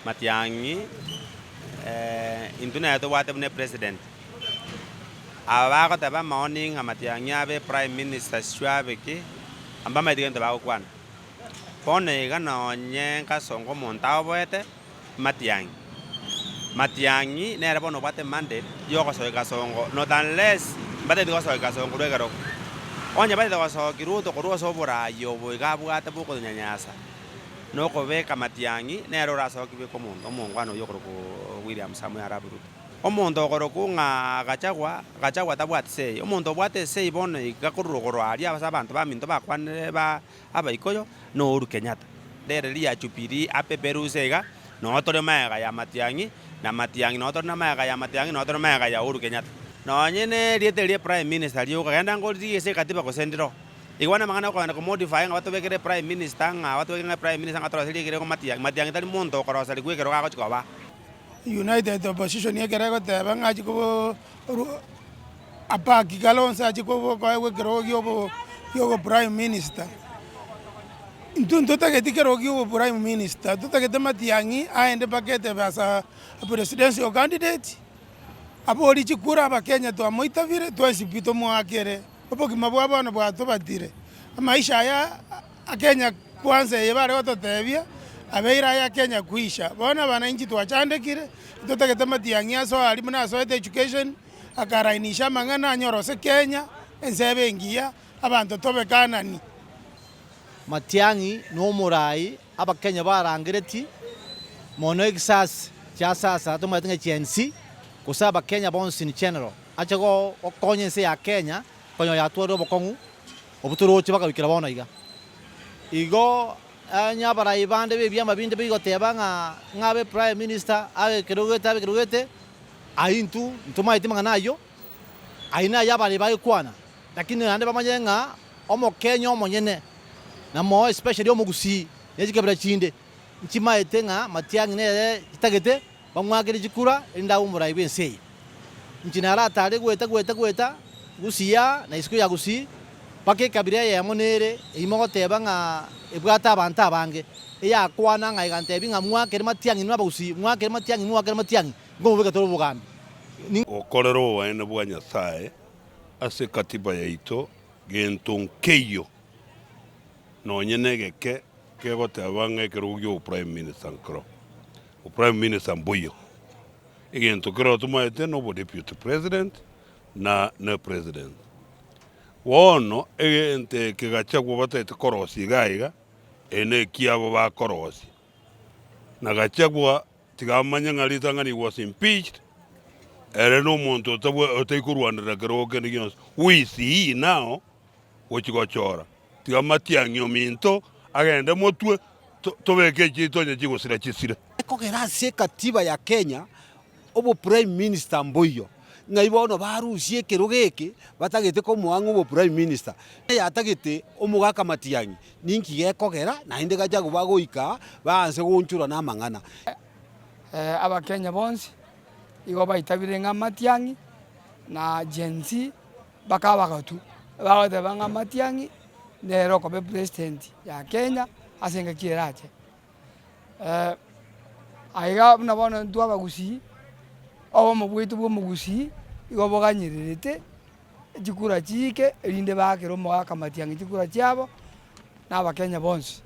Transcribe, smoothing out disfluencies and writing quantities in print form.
Matiang'i intwe nere tobwate buna epresident. Aba bagoteba amaoni ng'a Matiang'i abe prime minister sijui ki, mbamaeti gento bagokwana. Bono iga nonye nkasonga omonto aoboete Matiang'i. Matiang'i nere bono obwate mandate ya ogosokia Kasongo not unless mbatagete gosokia Kasongo korwa ekerogo. Onye batagete gosokia Ruto korwa ase oboraai obo iga abwate bokonyanyasa na okobeka Matiang'i nere orasokie beka omonto omongwana oyio okorokwa William Samoei Arap Ruto. Omonto okorokwa ng'a Gachagua, Gachagua tabwati say. Omonto obwate say bono iga korwa rogoro aria ase abanto baminto bakwanire ba Abaikoyo na Uhuru Kenyatta. Rero riria Jubilee apeperuse iga, noo tore magega ya Matiang'i, na Matiang'i noo tore na magega ya Matiang'i, noo tore magega ya Uhuru Kenyatta. Nonye ne erieta eria Prime Minister rioka, genda ngoririe ase ekatiba gose ndiro. Igo bono amang'ana okogenda ko modify ng'a batobekere Prime Minister ng'a batobekere ng'a Prime Minister ng'a toroserie ekerogo Matiang'i, Matiang'i tari monto okoroserigwa ekerogo agochi koba. United Opposition ekero egoteba ng'a achie kobo Apaki Kalonzo achie koegwa ekerogo kia obo kia obo prime minister, intwe ntotageti ekerogo kia obo prime minister, totagete Matiang'i aende mpaka etebe as a presidential candidate, aborie chikura abakenya twamoitabire twensi pi tomoakere, obogima bwa bono bwatobatire, amaisha aya a Kenya kwanza eye bare gototebia, abeire aya Kenya kwisha, bono abananchi twachandekire, ntotagete Matiang'i asoe aria buna asoete education. Akarainisha amang'ana anyore ase Kenya, ense ebe engiya, abanto tobe Kanani. Matiang'i na omorai abakenya barangeretie mono egisasi kia sasa tomaete ng'a Gen Z gose abakenya bonsi in general ache gokonya ense ya Kenya konya yatwarire obokong'u obwo toroche baka goikera bono iga. Igo onye abarai bande ba ebiama binde bigoteba ng'a ng'a abe prime minister abe ekerogo gete abe ekerogo gete. Ayio intwe ntomaeti amang'ana ayio, ayio naye abarei bagekwana, lakini naende bamanye ng'a Omokenya omonyene, na mono especially Omogusii ne chikabira chinde, nchimaete ng'a Matiang'i nere chitagete bamwakere chikura erinde abe omorai bw'ense eye. Inche naratare goeta goeta goeta Gusii aa na isiko ya Gusii, mpaka ekabira eyemo nere eyio mogoteba ng'a ebwate abanto abange, eyakwana ng'a egantebia ng'a mwakere Matiang'i inwe Abagusii, mwakere Matiang'i, mwakere Matiang'i. Nkomobeka tore obogambi. Gokorera oboene bwa Nyasae ase ekatiba yaito gento nkeiyo nonye negeke kegoteba ng'a ekerogo gia oboprime minister nkero. Oboprime minister mboiyo. Egento kero tomaete na obodeputy president na ne president. Bono egento eke Gachagua batagete korosia iga iga, eye nekiabo bakorosia. Na Gachagua Tiga amanye ng'a ritang'ani he was impeached, ere nomonto otabwa otari korwanerera kerogo kende gionsi. Who is he now gochi gochora? Tiga Matiang'i ominto agende motwe to- tobeke echiaito onye chigosira chisire. Ekogera ase ekatiba ya Kenya, obo prime minister mboiyo, ng'ai bono barusie ekerogo eke batagete komoa ng'a obo prime minister. Yatagete omogaka Matiang'i Ninki gekogera naende Gachagua bagoika baanse goonchorwa namang'ana? Abakenya bonsi igo baitabire ng'a Matiang'i na Gen Z mpaka abagotwa, bagoteba ng'a Matiang'i nere okoba epresident ya Kenya ase engaki erache. Aiga buna bono intwe abagusii, obomo bwaito bwa omogusii igo boganyererete chikura chiike erinde baakere omogaka Matiang'i chikura chiabo, na abakenya bonsi.